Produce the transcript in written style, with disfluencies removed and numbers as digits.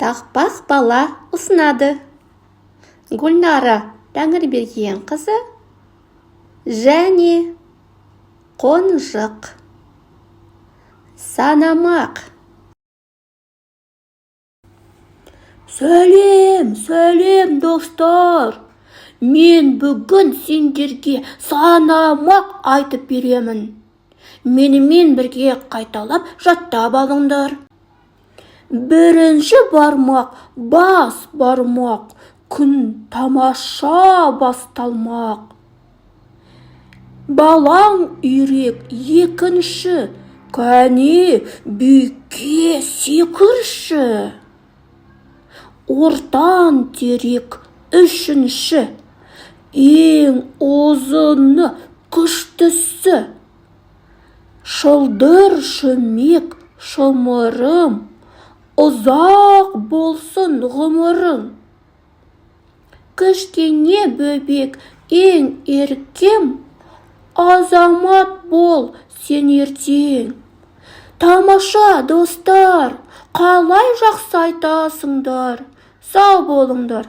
Тақпақ бала ұсынады. Гүлнара Тәңірбергенқызы және Қонжық. Санамақ. Сәлем, сәлем, достар! Мен бүгін сендерге санамақ айтып беремін. Менімен бірге қайталап жаттап алыңдар. Бірінші бармақ бас бармақ, күн тамаша басталмақ. Балаң үйрек екінші, кәне, биікке секірші. Ортан терек үшінші, ең ұзыны, күштісі. Шылдыр шүмек шымырым, ұзақ болсын ғұмырың. Кішкене бөбек ең еркем, азамат бол сен ертең. Тамаша, достар, қалай жақсы айтасыңдар. Сау болыңдар.